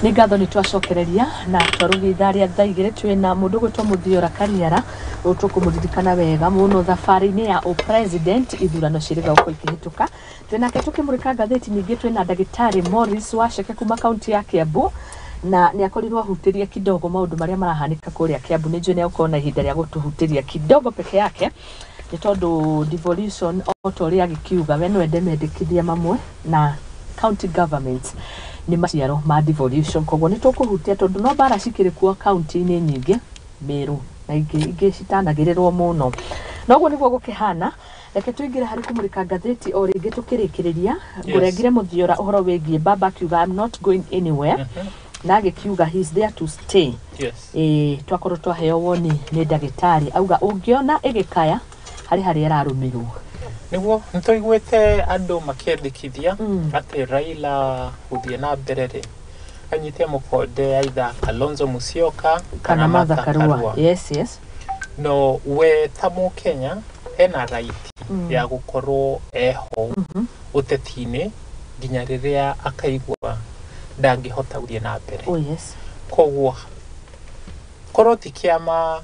Nĩ ngatho nĩ twacokereria na twarũgia ithaa rĩa thaa 2. Twĩna mũndũ gwĩtwo Mũthiora Kariara, ũyũ tũkũmũririkana wega mũno thabarĩ-inĩ ya ũpresident ithurano ciĩrĩga gũkorwo ikĩhĩtũka. Twĩnake tũkĩmũrĩka ngathĩti. Ningĩ twĩna ndagĩtarĩ Morris Waceke kuma kaunti ya Kiambu, na nĩ akorirwo ahutĩrie kidogo maũndũ marĩa marahanĩka kũrĩa Kiambu. Nĩ njũĩ nĩ egũkorwo na ihinda rĩa gũtũhutĩria kidogo peke yake, nĩ tondũ devolution o ta ũrĩa agĩkiuga we no ende mendekithia mamwe na county governments nĩ maciaro ma devolution. Koguo nĩ tũkũhutia tondũ no mbara cikĩrĩ kuo kaunti-inĩ nyingĩ, Meru na ingĩ ingĩ citanagĩrĩrwo mũno. Noguo nĩguo gũkĩhana. Reke tũingĩre harĩ kũmũrĩka ngathĩti o rĩngĩ tũkĩrĩkĩrĩria. Ngũrengire Mũthiora ũhoro wĩgiĩ baba akiuga, "I'm not going anywhere," na agĩkiuga he is there to stay. Ĩĩ, twakorwo twaheo woni nĩ ndagĩtarĩ, auga ũngĩona ĩgĩkaya harĩ harĩa ĩrarũmĩrwo. Nĩguo nĩ tũiguĩte andũ makĩendekithia atĩ Raila gũthiĩ na mbere rĩ, anyite mũkonde aitha Kalonzo Musyoka kana Martha Karua. Yes. No we ta mũkenya ena right ya gũkorwo eho ũteti-inĩ nginya rĩrĩa akaigua ndangĩhota gũthiĩ na mbere. Koguo korwo ti kĩama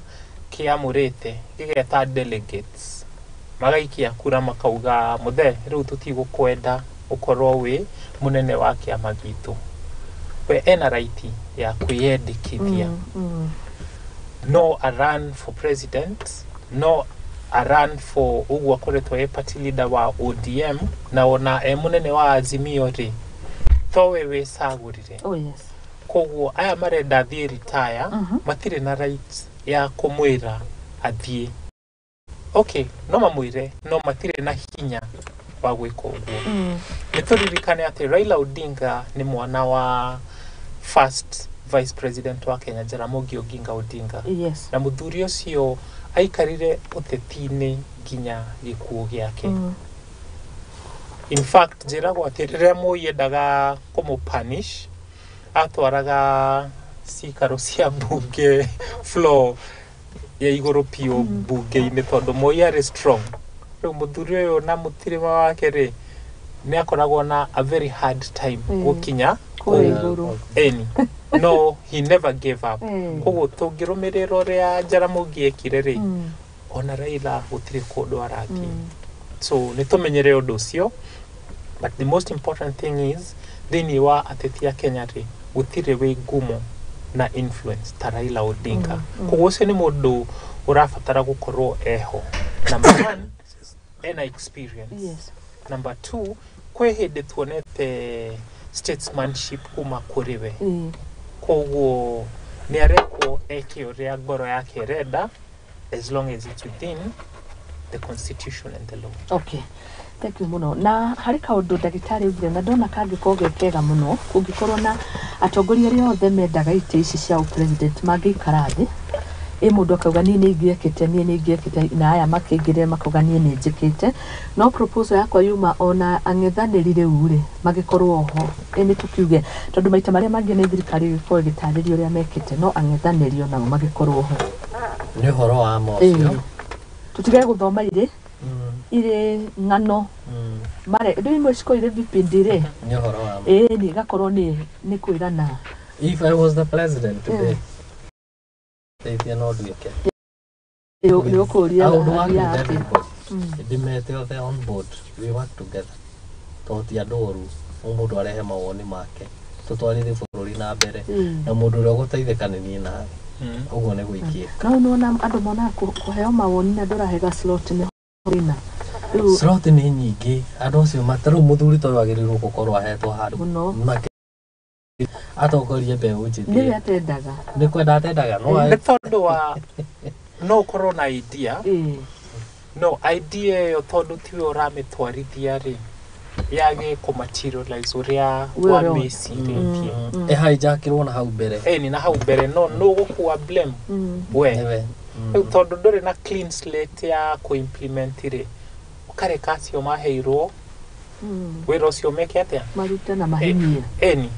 kĩamũrĩte gĩgeta delegates magaikia kura makauga, "Mũthee, rĩu tũtigũkwenda ũkorwo wĩ mũnene wa kĩama gitũ," we ena right ya kwĩyendekithia. No a run for president, no a run for ũguo akoretwo e party leader wa ODM, na ona e mũnene wa Azimio rĩ, towe wĩcagũrire. Koguo aya marenda athiĩ retire matirĩ na right ya kũmwĩra athiĩ. Okay, no mamwĩre, no matirĩ na hinya wa gwĩka ũguo. Nĩ tũririkane atĩ Raila Odinga nĩ mwana wa first vice president wa Kenya, Jaramogi Oginga Odinga, na mũthuri ũcio aikarire ũteti-inĩ nginya gĩkuũ gĩake. In fact, njĩragwo atĩ rĩrĩa Moi endaga kũmũpunish, atwaraga cikaro cia mbunge floor ya igũrũ biũ mbunge-inĩ, tondũ Moi arĩ strong. Rĩu mũthuri ũyũ na mũtirima wake rĩ, nĩ akoragwo na a very hard time gũkinya kũrĩa igũrũ. Eni no he never gave up. Koguo tũngĩrũmĩrĩra ũrĩa Jaramogi ekire rĩ, ona Raila gũtirĩ kũndũ arathiĩ. So nĩ tũmenyere ũndũ ũcio, but the most important thing is, thĩinĩ wa ateti a Kenya rĩ, gũtirĩ wĩ ngumo na influence ta Raila Odinga. Koguo ũcio nĩ mũndũ ũrabatara gũkorwo eho. Number one, ena experience. Number two, kwĩ hĩndĩ tuonete statesmanship kuma kũrĩ we. Koguo nĩ arekwo eke ũrĩa ngoro yake ĩrenda, as long as it's within the constitution and the law. Okay, thank you mũno. Na harĩ kaũndũ ndagĩtarĩ augire na ndona kangĩkorwo ge kega mũno, kũngĩkorwo na atongoria arĩa othe mendaga itĩ ici cia president mangĩikara thĩ, ĩ mũndũ akauga, "Niĩ nĩ ingĩekĩte, niĩ nĩ ingĩekĩte," na aya makĩingĩrĩre makauga, "Niĩ nĩ njĩkĩte," no proposal yakwa yuma ona ang'ethanĩri rĩu rĩ magĩkorwo ho. Ĩ nĩ tũkiuge, tondũ maita marĩa mangĩ nĩ thirikari ĩgĩkorwo ĩgĩtarĩria ũrĩa mekĩte, no ang'ethanĩri onao magĩkorwo ho. Nĩ ũhoro wa ma ũcio. Tũtigage gũthoma irĩ irĩ ng'ano mare rĩu imwe cikorwo irĩ vipindi rĩ. Nĩ ũhoro wa ma. Ĩĩ, nĩ igakorwo nĩ kwĩrana. If I was the president today, teithia no nduĩke. Nĩ ũkũria I would work with athiaga atĩa? Everybody. Ndĩmete othe on board, we work together, tondũ ti andũ oru. O mũndũ arehe mawoni make, tũtwarithie bũrũri na mbere, na mũndũ ũrĩa ũgũteithĩka nĩ niĩ nawe. Ũguo nĩguo ingĩka. No nĩwona andũ monaga kũheo mawoni na ndũrahega slot nĩ thĩna rĩu. Slot nĩ nyingĩ. Andũ acio rĩu mũthuri ta ũyũ agĩrĩirwo gũkorwo ahetwo handũ Mũno. Atongorie mbeũ njĩthĩ. Nĩwe atendaga. Nĩ kwenda atendaga no Nĩ tondũ wa no ũkorwo na idea, no idea ĩyo, tondũ tiwe ũramĩtwarithia rĩ, yage kũmaterialize ũrĩa We ũrĩa- wamĩcirĩtie. Ĩhaijakĩrwo na hau mbere. Ĩni na hau mbere, no nũgũkua blame we. Nĩwe. Rĩu tondũ ndũrĩ na clean slate ya kũimplement rĩ, ũkareka acio maheirwo wĩra ũcio meke atĩa? Marute na mahinyie. Eni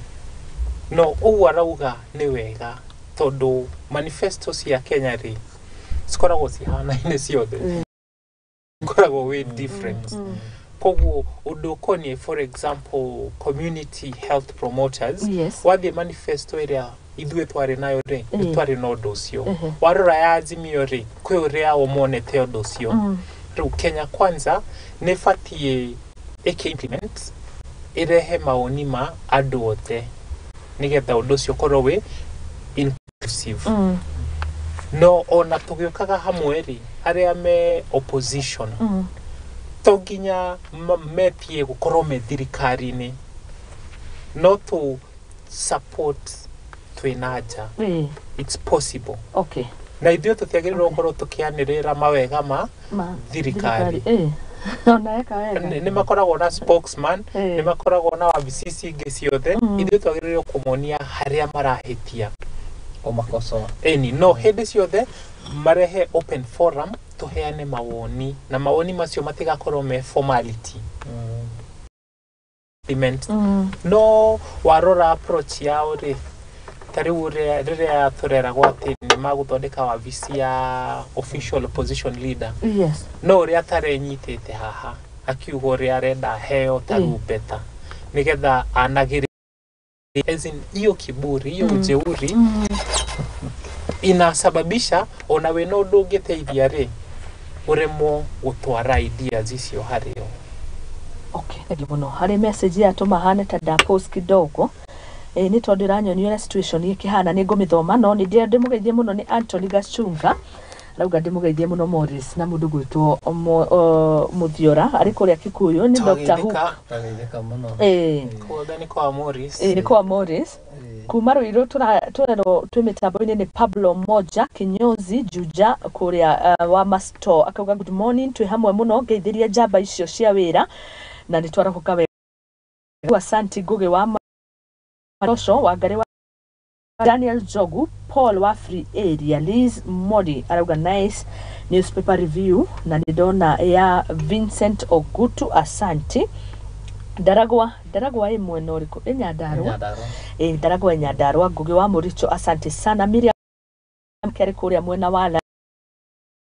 no ũguo arauga nĩ wega, tondũ manifesto cia Kenya rĩ, cikoragwo cihanaine ciothe, ikoragwo wĩ different. Koguo ũndũ ũkoniĩ, for example, community health promoters, Yes. wathiĩ manifesto ĩrĩa ithuĩ twarĩ nayo rĩ, Eh. twarĩ na ũndũ ũcio. Ehe. Warora ya Azimio rĩ, kwĩ ũrĩa o monete ũndũ ũcio. Rĩu Kenya Kwanza nĩ ĩbatiĩ ĩkĩ implement, ĩrehe mawoni ma andũ othe nĩgetha ũndũ ũcio ũkorwo wĩ inclusive. No ona tũgĩũkaga hamwe rĩ, arĩa me opposition to nginya metie gũkorwo me thirikari-inĩ, no tũ support twĩ na nja. It's possible. Na ithuĩ tũtiagĩrĩirwo gũkorwo tũkĩanĩrĩra mawega ma Ma thirikari. Ona eka wega. Nĩ makoragwo na spokesman, nĩ makoragwo na wabici ici ingĩ ciothe. Ithuĩ twagĩrĩirwo kũmonia harĩa marahĩtia. Kũmakosoa. Ĩni, no hĩndĩ ciothe marehe open forum, tũheane mawoni, na mawoni macio matigakorwo me formality. Implement. No warora approach yao rĩ, ta rĩu ũrĩa rĩrĩa tũreragwo atĩ nĩ magũthondeka wabici ya official opposition leader, no ũrĩa atarenyitĩte haha akiuga ũrĩa arenda heo tarumbeta nĩgetha anagĩrĩre, as in hiyo kiburi, hiyo ujeuri inasababisha ona wĩna ũndũ ũngĩteithia rĩ, ũremwo gũtwara ideas icio harĩo. Okay, thank you mũno. Harĩ message yatũma hane ta ndapost kidogo. Nĩ tondũ ĩranyonia ũrĩa situation ĩkĩhana, nĩ ngũmĩthoma, no nĩ ndĩrenda ndĩmũgeithie mũno nĩ Anthony Gachunga. Arauga ndĩmũgeithie mũno Morris na mũndũ gwĩtwo Mũthiora arĩ kũrĩa Kikuyu nĩ Dr. Hook. Twageithĩka. Twageithĩka mũno. Kuoga nĩ kwa Morris. Nĩ kwa Morris. Kuma Ruiru tũrerwo twĩ mĩtambo-inĩ nĩ Pablo Moja Kinyozi Juja kũrĩa wa Masto, akauga good morning, twĩ hamwe mũno, ngeithĩria njamba icio cia wĩra na nĩ twarahũka wega. Asante Ngugi wa Marosho wa Ngarĩ wa Daniel Jogu, Paul wa Free Area, Liz Mori arauga nice newspaper review, na nĩ ndona ya Vincent Ogutu, asante. Ndaragwa, Ndaragwa ĩ mwena ũrĩkũ? Ĩ Nyandarua. Nyandarua. Ĩ Ndaragwa ĩ Nyandarua. Ngugi wa Mũricho, asante sana. Miriam Kerĩ kũrĩa mwena wa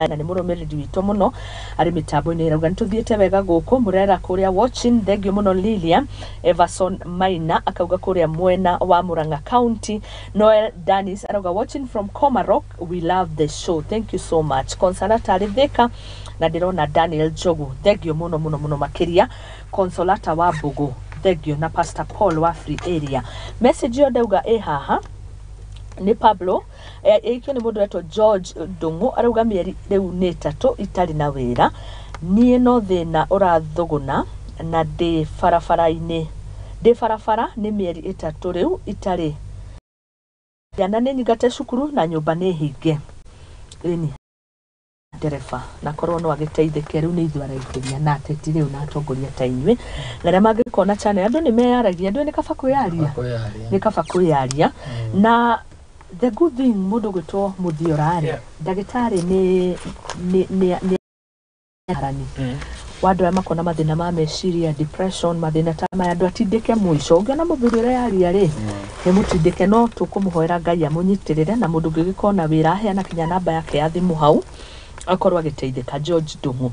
na nĩ mũrũmĩrĩri witũ mũno arĩ mĩtambo-inĩ, arauga nĩ tũthiĩte wega gũkũ Mũrera kũrĩa watching, thank you mũno. Lilia Everson Maina akauga kũrĩa mwena wa Murang'a County. Noel Danis arauga watching from Komarok, we love the show, thank you so much. Consolata Rithika na ndĩrona Daniel Njogu, thank you mũno mũno mũno makĩria. Consolata wa Mbugu, thank you, na Pastor Paul wa Free Area. Message ĩyo ndauga ĩ haha nĩ Pablo, ĩikio nĩ mũndũ wetwo George Ndung'u, arauga mĩeri rĩu nĩ 3 itarĩ na wĩra, niĩ no thĩna ũrathũgũna na ndĩ barabara-inĩ, ndĩ barabara nĩ mĩeri 3 rĩu itarĩ, ciana nĩ nyingate cukuru na nyũmba nĩ hinge. Ĩni ndereba na korwo no agĩteithĩke rĩu nĩ ithuĩ araikĩria na ateti rĩu na atongoria ta inyuĩ na arĩa mangĩkona channel, andũ nĩ meyaragia, andũ nĩ kaba kwĩyaria. Kwĩyaria. Nĩ kaba kwĩyaria. Na the good thing, mũndũ gwĩtwo Mũthiora rĩ, ndagĩtarĩ nĩ arani wa andũ arĩa makona mathĩna ma meciria, depression, mathĩna ta maya, andũ atindĩke mũico ũngĩona mũthuri ũrĩa yaria rĩ, nĩ mũtindĩke, no tũkũmũhoera Ngai amũnyitĩrĩre, na mũndũ ũngĩgĩkorwo na wĩra aheana kinya namba yake ya thimũ hau akorwo agĩteithĩka. George Ndung'u.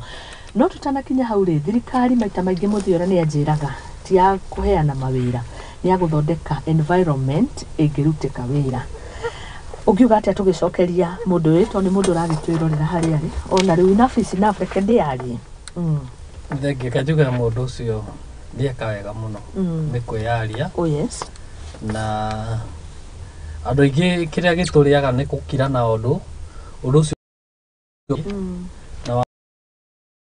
No tũtanakinya hau rĩ, thirikari maita maingĩ Mũthiora nĩ anjĩraga ti ya kũheana mawĩra, nĩ ya gũthondeka environment ĩngĩrutĩka wĩra. Ũngiuga atĩa tũgĩcokeria mũndũ ũyũ, tondũ nĩ mũndũ ũragĩtwĩrorera harĩa arĩ ona rĩu, enough is enough, reke ndĩyarie. Thengiũ kanjuge mũndũ ũcio nĩeka wega mũno nĩ kwĩyaria. Oh yes. Na andũ aingĩ kĩrĩa gĩtũrĩaga nĩ gũkira na ũndũ ũcio na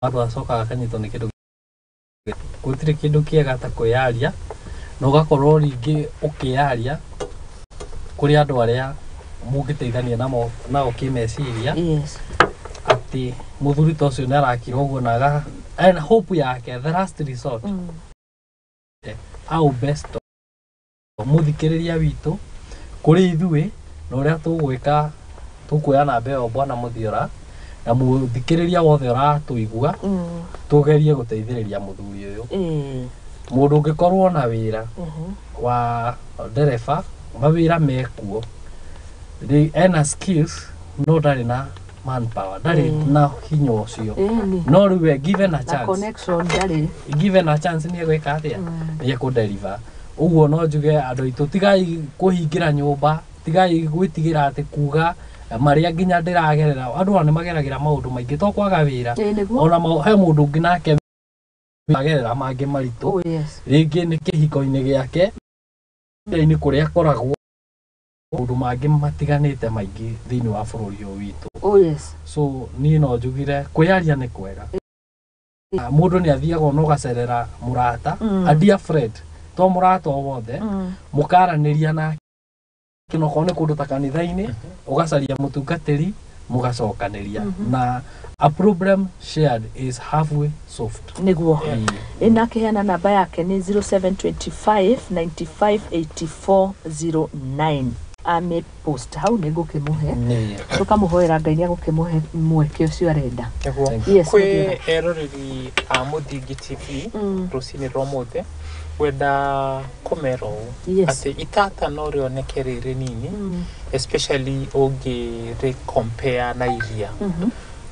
andũ acokaga akanyitwo nĩ kĩndũ. Gũtirĩ kĩndũ kĩega ta kwĩyaria na ũgakorwo rĩngĩ ũkĩyaria kũrĩ andũ arĩa mũngĩteithania namo nao kĩmeciria, atĩ mũthuri ta ũcio nĩ arakira ũguo na ena hope yake, the last resort, au best mũthikĩrĩria witũ kũrĩ ithuĩ na ũrĩa tũgwĩka, tũkuoya namba ĩyo bwana Mũthiora na mũthikĩrĩria wothe ũratũigua, tũgerie gũteithĩrĩria mũthuri ũyũ. Mũndũ ũngĩkorwo na wĩra wa ndereba, mawĩra mekuo. Ena skills no ndarĩ na manpower, ndarĩ na hinya ũcio. Ĩni. No rĩu we given a Na chance, connection ndarĩ. Given a chance, nĩ egwĩka atĩa? Nĩ ekũdeliver. Ũguo no njuge andũ aitũ, tigai kũhingĩra nyũmba, tigai gwĩtigĩra atĩ kuga marĩa nginya ndĩragerera. Andũ ona nĩ mageragĩra maũndũ maingĩ, to kwaga wĩra. Ĩĩ, nĩguo. Ona he mũndũ ũngĩ nake agerera mangĩ maritũ. Rĩngĩ nĩ kĩhiko-inĩ gĩake, inĩ kũrĩa akoragwo, maũndũ mangĩ matiganĩte maingĩ thĩinĩ wa bũrũri ũyũ witũ. So niĩ no njugire kwĩyaria nĩ kwega. Ah, mũndũ nĩ athiaga ona ũgacerera mũrata, a dear friend, to mũrata o wothe, mũkaranĩria nake, onokorwo nĩ kũndũ ta kanitha-inĩ, ũgacaria mũtungatĩri, mũgacokanĩria, na a problem shared is halfway solved. Nĩguo. Ĩ, akĩheana namba yake nĩ 0725 95 84 09. Ame post hau nĩ ngũkĩmũhe. Nĩ Tũkamũhoera Ngai nĩ agũkĩmũhe mweke ũcio arenda. Nĩguo. Yes, Kwĩ Mũthiora. eroreri a Mũthingi TV rũcinĩ rwa mũthĩ, ngwenda kũmera ũũ atĩ itata no rĩoneke rĩ rĩnini, especially ũngĩrĩ compare na iria,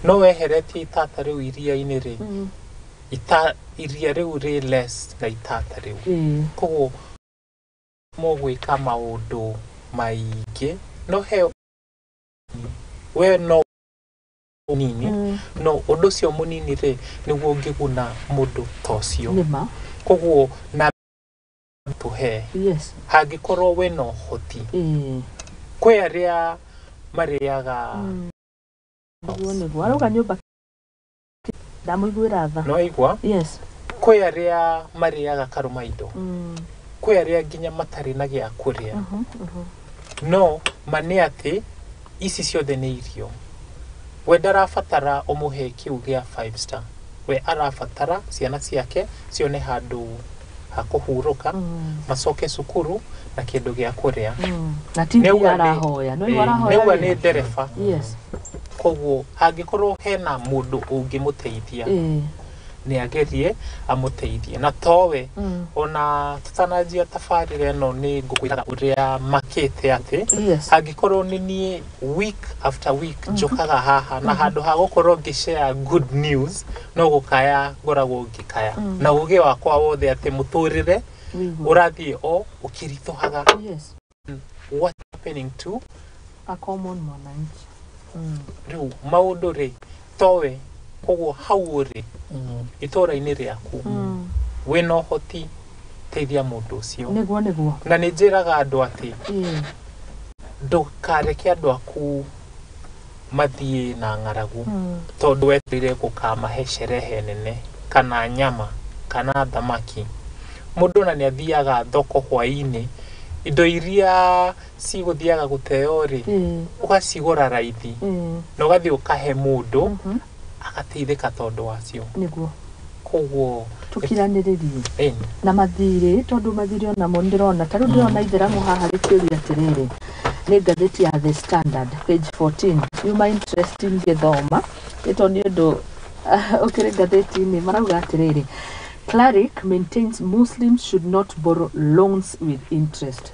no weheretie itata rĩu iria-inĩ rĩ, ita iria rĩu rĩ less na itata rĩu. Koguo mũgwĩka maũndũ maingĩ, no he we no nini, no ũndũ ũcio mũnini rĩ, nĩguo ũngĩguna mũndũ ta ũcio. Nĩma. Koguo na tũhe hangĩkorwo wĩna ũhoti, kwĩ arĩa marĩaga. Nĩguo arauga nyũmba ndamũiguĩra tha. No igua. Kwĩ arĩa marĩaga karũmaindo, kwĩ arĩa nginya matarĩ na gĩa kũrĩa, no ma nĩ atĩ ici ciothe nĩ irio. We ndarabatara ũmũhe kĩu gĩa five star, we arabatara ciana ciake cione handũ ha kũhurũka, macoke cukuru na kĩndũ gĩa kũrĩa. Na ti Nĩauga mbia arahoya, no igua arahoya nĩauga wĩra. Nĩ ndereba. Koguo hangĩkorwo hena mũndũ ũngĩmũteithia, nĩ agerie amũteithie, na towe ona tũtananjia tabarĩra ĩno nĩ ngũkwĩraga ũrĩa makĩte atĩ angĩkorwo nĩ niĩ week after week njũkaga haha na handũ ha gũkorwo ngĩshare good news, no gũkaya ngoragwo ngĩkaya na ũgĩ wakwa wothe atĩ mũtũrĩre Wĩigua. Ũrathiĩ o ũkĩritũhaga. What happening to A common mwananchi. Rĩu maũndũ rĩ towe, koguo hau ũrĩ itũra-inĩ rĩaku, wĩna ũhoti, teithia mũndũ ũcio. Nĩguo. Na nĩ njĩraga andũ atĩ ndũkareke andũ aku mathiĩ na ng'aragu, tondũ wetereire gũkamahe sherehe nene kana nyama kana thamaki. Mũndũ ona nĩ athiaga thoko hwaĩ-inĩ, indo iria cigũthiaga gũteo rĩ, ũgacigũra raithi na ũgathiĩ ũkahe mũndũ, agateithĩka tondũ wacio. Koguo Tũkiranĩrĩrie. Ĩni. Na mathirĩ, tondũ mathirĩ onamo ndĩrona ta rĩu ndĩrona itheramu haha rĩkĩũria atĩrĩrĩ, nĩ ngathĩti ya The Standard, page 14, yuma interesting ngĩthoma nĩ tondũ nĩ ũndũ ũkĩrĩ ngathĩti-inĩ. Marauga atĩrĩrĩ, "Cleric maintains Muslims should not borrow loans with interest."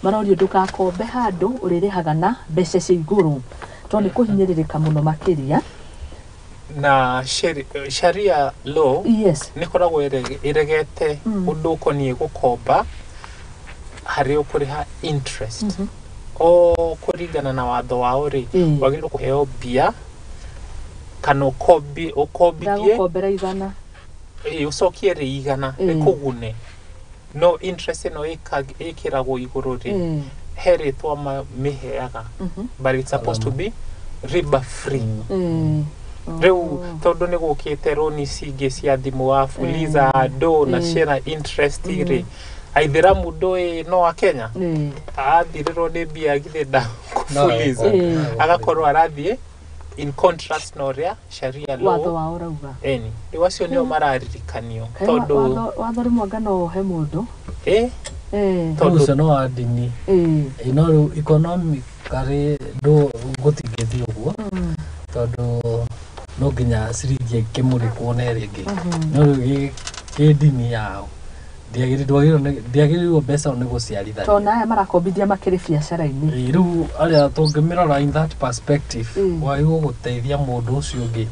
Marorio ndũgakombe handũ ũrĩrĩhaga na mbeca cia igũrũ, tondũ nĩ kũhinyĩrĩrĩka mũno makĩria. Na sharia law nĩ ĩkoragwo ĩregete ũndũ ũkoniĩ gũkomba harĩ ũkũrĩha interest. O kũringana na watho wao rĩ, wagĩrĩirwo kũheo mbia kana ũkombi ũkombithie. Ndagũkombera 100. Ĩ, ũcokie rĩ 100 rĩkũgune, no interest ĩno ĩkĩragwo igũrũ rĩ, he rĩtwa mĩheaga, but it's supposed to be riba free. Rĩu tondũ nĩ gũkĩte rũni cingĩ cia thimũ wa Fuliza ndũ na ciĩna interest rĩ, aithĩramu ndũĩ no a Kenya athirĩrwo nĩ mbia githĩ nda kũfuliza, agakorwo arathiĩ in contrast na ũrĩa sharia Watho law wao ũrauga. Eni rĩu acio nĩo mararirikanio, Kaĩ tondũ watho rĩmwe anga no ũhe mũndũ. Rĩu Tondũ ũcio no wa ndini. Ĩ, no rĩu economically ndũ gũtingĩthiĩ ũguo, tondũ no nginya ciringi ĩkĩmũrĩkwo na ĩrĩa ĩngĩ, no rĩu kĩndini yao Ndiagĩrĩirwo mbeca nĩ gũciarithania. Tondũ aya marakombithia makĩrĩ biacara-inĩ. Rĩu arĩa tũngĩmĩrora in that perspective, wagĩrĩirwo gũteithia mũndũ ũcio ũngĩ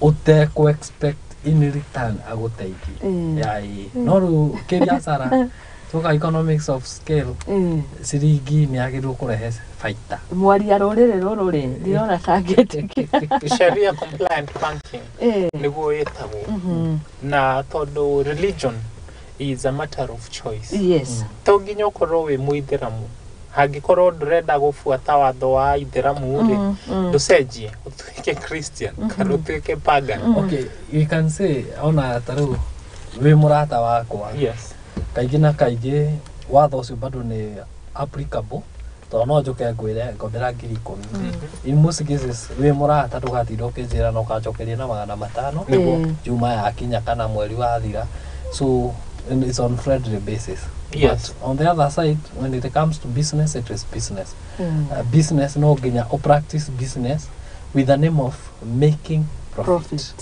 ũtekũ expect in return agũteithie. No rĩu kĩbiacara tuga economics of scale, ciringi nĩ yagĩrĩirwo kũrehe baita. Mwaria rũrĩrĩ rũrũ rĩ, ndirona ta angĩtĩkĩra. Sharia compliant banking nĩguo ĩtagwo, na tondũ religion is a matter of choice. To nginya ũkorwo wĩ mũithĩramu, hangĩkorwo ndũrenda gũbuata watho wa ithĩramu rĩ, ndũcenjie ũtuĩke Christian kana ũtuĩke pagan. Okay, you can say ona ta rĩu wĩ mũrata wakwa, kaingĩ na kaingĩ watho ũcio bado nĩ applicable, tondũ no njũke ngwĩre ngombera 10,000. In most cases wĩ mũrata ndũgatinda ũkĩnjĩra na ũkanjokeria na 500 Nĩguo. juma yakinya kana mweri wathira. So it's on friendly basis. But on the other side, when it comes to business, it is business. Business no nginya o practice business with the name of making profit.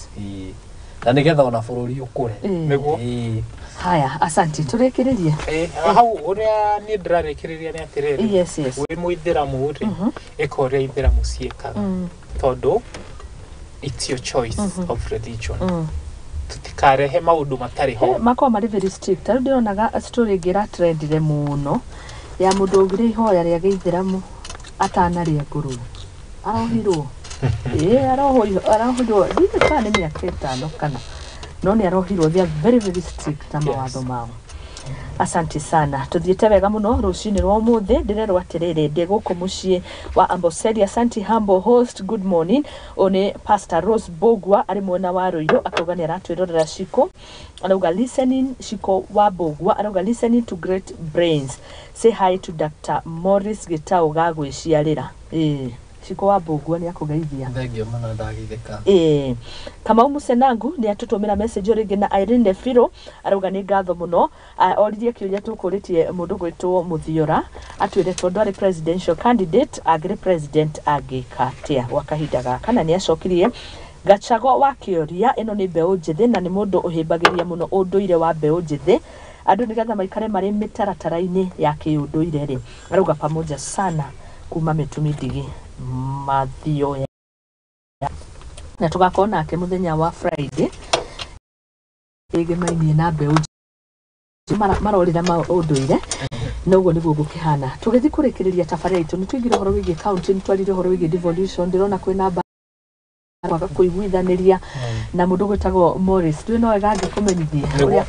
Na nĩgetha ona bũrũri ũkũre. Nĩguo. Haya, asante, tũrĩkĩrĩrie. Hau ũrĩa niĩ ndĩrarĩkĩrĩria nĩ atĩrĩrĩ, wĩ mũithĩramu rĩ, ĩka ũrĩa ithĩramu ciĩkaga, tondũ it's your choice of religion. Tũtikarehe maũndũ matarĩ ho. Makoragwo marĩ very strict. Tarĩu ndĩronaga story ĩngĩ ĩratrendire mũno ya mũndũ augire ihoya rĩa gĩithĩramu atanarĩa ngũrũwe. Arohirwo. Arohirwo ndiũĩ kana nĩ mĩaka 5 kana, no nĩ arohirwo. They are very very strict na mawatho mao. Asante sana, tuthiĩte wega mũno rũcinĩ rwa ũmũthĩ. Ndĩrerwo atĩrĩrĩ, ndĩ gũkũ mũciĩ wa Amboseli. Asante humble host, good morning. Ũyũ nĩ Pastor Rose Bogwa arĩ mwena wa Ruiru, akauga nĩ aratwĩrorera. Shiko arauga listening, Shiko wa Bogwa arauga listening to great brains, say hi to Dr. Morris Gitau ga gwĩciarĩra. Shiko wa Bogwa nĩ akũgeithia. Thengio mũno, ndageithĩka. Kamau Musenangu nĩ atũtũmĩra message rĩngĩ, na Irene Firo arauga nĩ ngatho mũno. Oririe kĩũria tũkũrĩtie mũndũ gwĩtwo Mũthiora atwĩre tondũ arĩ presidential candidate, angĩrĩ president angĩka atĩa gwa kahinda gaka, na nĩ acokirie. Gachago wa kĩũria ĩno nĩ mbeũ njĩthĩ, na nĩ mũndũ ũhĩmbagĩria mũno ũndũire wa mbeũ njĩthĩ, andũ nĩgetha maikare marĩ mĩtaratara-inĩ ya kĩũndũire rĩ, arauga pamoja sana kuma mĩtumi ndigi mathioya, na tũgakorwo nake mũthenya wa Friday ĩgĩmainie na mbeũ marorĩra maũndũire, na ũguo nĩguo gũkĩhana. Tũgĩthiĩ kũrĩkĩrĩria tabarĩra itũ, nĩ tũigire ũhoro wĩgiĩ county, nĩ twaririe ũhoro wĩgiĩ devolution. Ndĩrona kwĩna kwaga kũiguithanĩria na mũndũ gwĩtagwo Morris. Ndũĩ no wega angĩkũmenyithia ũrĩa,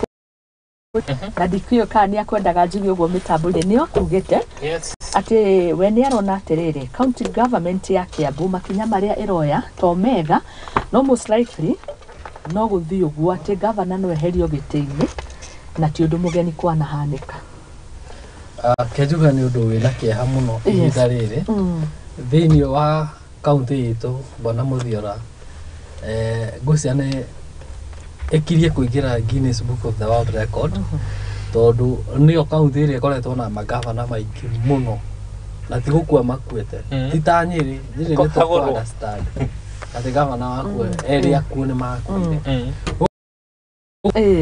na ndikĩũĩ kana nĩ akwendaga njuge ũguo mĩtambo-inĩ. Nĩ akugĩte atĩ we nĩ arona atĩrĩrĩ, county government ya Kiambu makinya marĩa ĩroya to mega, no most likely no gũthiĩ ũguo atĩ gavana no eherio gĩtĩ-inĩ, na ti ũndũ mũgeni kwanahanĩka. Kenjuga nĩ ũndũ wĩna kĩeha mũno ihinda rĩrĩ thĩinĩ wa kaunti itũ. Bwana Mũthiora, ngwĩciria nĩ ĩkirie kũingĩra Guinness Book of the World Record, tondũ nĩyo kaunti ĩrĩa ĩkoretwo na magavana maingĩ mũno, na ti gũkua makuĩte. Ti ta Nyĩrĩ. Nyĩrĩ nĩ tũkũ understand atĩ gavana wakuo erĩ akuo nĩ makuire,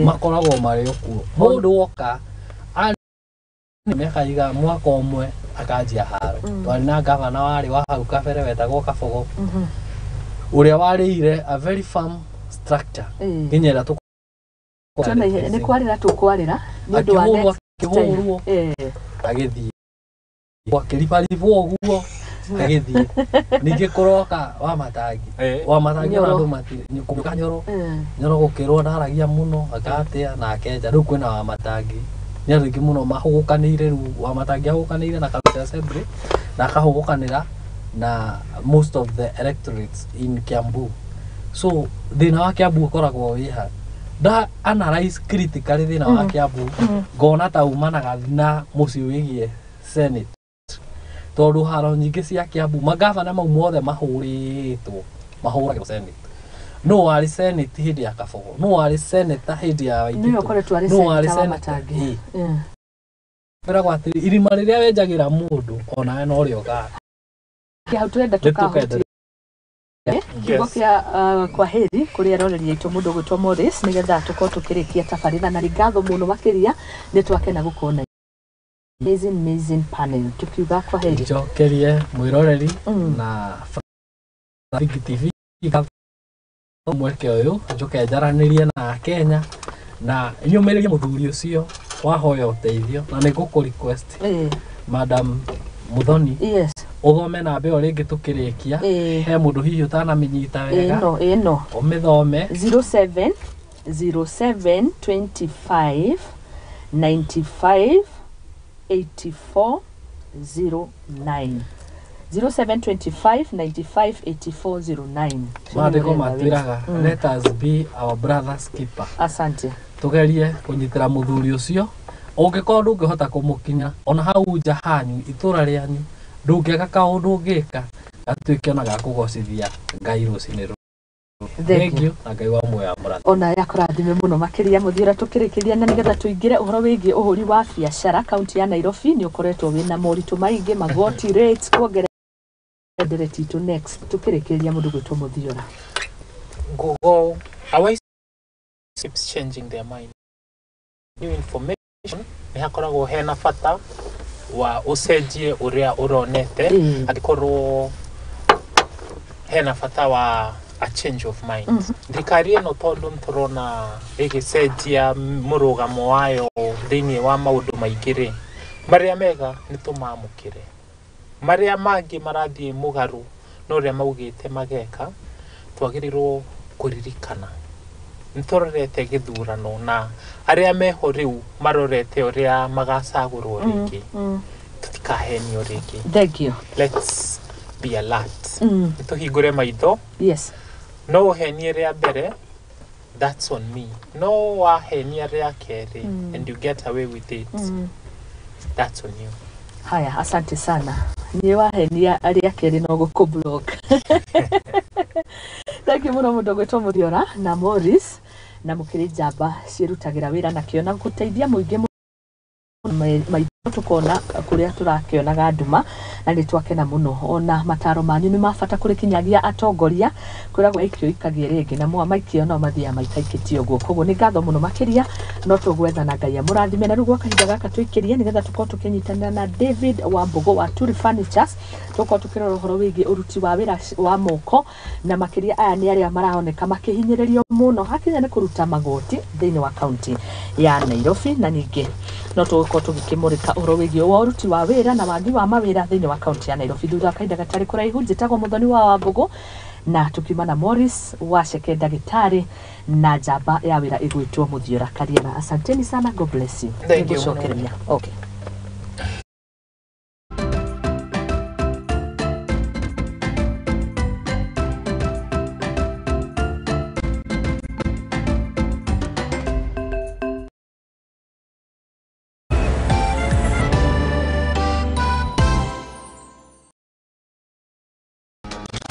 makoragwo marĩ o kuo. Mũndũ woka mĩaka iga mwaka ũmwe akanjia haro. Twarĩ na gavana warĩ wa hau kabere wetagwo Kabogo, ũrĩa warĩire a very firm structure nginya ĩrĩa nĩ kwarĩra tũkwarĩra nĩ ũndũ wa next akĩhũrwo, agĩthiĩ akĩribaribwo ũguo agĩthiĩ. Ningĩ kũroka wa matangi, wa matangi ona andũ matirĩ Nyoro Nyoro gũkĩrwo ndaragia mũno akatia na akenja. Rĩu kwĩna wa matangi, nĩ andũ aingĩ mũno mahũgũkanĩire. Rĩu wa matangi ahũgũkanĩire na county assembly na akahũgũkanĩra na most of the electorates in Kiambu. So thĩna wa Kiambu ũkoragwo wĩha nda analyze critically thĩna wa Kiambu, ngona ta umanaga na mũciĩ wĩgiĩ Senate, tondũ haro nyingĩ cia Kiambu, magavana mau mothe mahũrĩtwo mahũragĩrwo Senate. No warĩ Senate hĩndĩ ya Kabogo, no warĩ senator hĩndĩ ya Waititu, no warĩ senator. Kwĩragwo atĩrĩ, irima rĩrĩa wenjagĩra mũndũ onawe no rĩoga. Hau tũrenda tũkahutia. Kiugo kĩa kwa heri kũrĩ eroreri aitũ mũndũ ũgwĩtwo Morris, nĩgetha tũkorwo tũkĩrĩkia tabarĩra. Na nĩ ngatho mũno makĩria, nĩ twakena gũkorwo na amazing, amazing panel, tukiuga kwa heri. Njokerie mwĩroreri na Rafiki TV mweke ũyũ, njoke njaranĩrie na Kenya na nyũmĩrĩrie mũthuri ũcio wahoya ũteithio, na nĩ ngũkũ request, Madam Muthoni, ũthome namba ĩyo rĩngĩ tũkĩrĩkia. He mũndũ hihi ũtanamĩnyita wega. Ĩno ĩno. Ũmĩthome. 07 07 25 95 84 09, 0725 95 84 09. Maandĩko matwĩraga, "Let us be our brother's keeper." Asante. Tugerie kũnyitĩra mũthuri ũcio. Ũngĩkorwo ndũngĩhota kũmũkinya ona hau nja hanyu, itũra rĩanyu, ndũngĩaka kaũndũ ũngĩka gatuĩke ona ga kũgocithia Ngai rũcinĩ rũrũ. Thank you. Na Ngai wa muoyo amũrathime. Ona yakũrathime mũno makĩria, mũthiũra. Tũkĩrĩkĩria na nĩgetha tũingĩre ũhoro wĩgiĩ ũhũri wa biacara kaunti ya Nairobi, nĩ ũkoretwo wĩna moritũ maingĩ, magoti, rates kuongerera ndereti itũ next. Tũkĩrĩkĩria, mũndũ gwĩtwo Mũthiũra. Google our keeps changing their mind. New information, nĩ hakoragwo hena bata wa ũcenjie ũrĩa ũronete. Angĩkorwo hena bata wa a change of mind, thirikari ĩno, tondũ nĩtũrona ĩgĩcenjia mũrũgamo wayo thĩinĩ wa maũndũ maingĩ rĩ, marĩa mega nĩ tũmamũkĩre, marĩa mangĩ marathiĩ mũgarũ na ũrĩa maugĩte mageka, twagĩrĩirwo kũririkana nĩ tũrorete gĩthurano na arĩa meho rĩu marorete ũrĩa magacagũrwo rĩngĩ. Tũtikahenio rĩngĩ. Thank you. Let's be alert. Nĩ tũhingũre maitho. No ũhenie rĩa mbere, that's on me. No wahenia rĩa kerĩ and you get away with it, that's on you. Haya, asante sana. Niĩ wahenia rĩa kerĩ no gũkũ block. Thank you mũno, mũndũ gwĩtwo Mũthiora na Morris, na mũkĩrĩ njamba ciĩrutagĩra wĩra nakĩo na gũteithia mũingĩ mũno. Maitho tũkona kũrĩa tũrakĩonaga nduma, na nĩ twakena mũno. Ona mataro manyu nĩ ma bata kũrĩ kinyagia atongoria. Kwĩragwo aikio ikagie rĩngĩ, na mwa maikio no mathiaga maikaikĩtie ũguo. Koguo nĩ ngatho mũno makĩria, no tũgwethana Ngai amũrathime. Na rĩu gwa kahinda gaka tũikĩrie nĩgetha tũkorwo tũkĩnyitanĩra na David Wambũgũ wa Turi Furnitures, tũkorwo tũkĩrora ũhoro wĩgiĩ ũruti wa wĩra wa moko, na makĩria aya nĩ arĩa maraoneka makĩhinyĩrĩrio mũno hakinya nĩ kũruta magoti thĩinĩ wa kaunti ya Nairobi. Na ningĩ no tũgũkorwo tũgĩkĩmũrĩka ũhoro wĩgiĩ wa ũruti wa wĩra na wagi wa mawĩra thĩinĩ wa kaunti ya Nairobi thutha wa kahinda gatarĩ kũraihu. Njĩtagwo Mũthoni wa Wambũgũ, na tukiuma na Morris Waceke, ndagĩtarĩ na njamba ya wĩra ĩgwĩtwo Mũthiora Kariara. Asanteni sana, God bless you. Thank you. Nĩngũcokereria. Okay.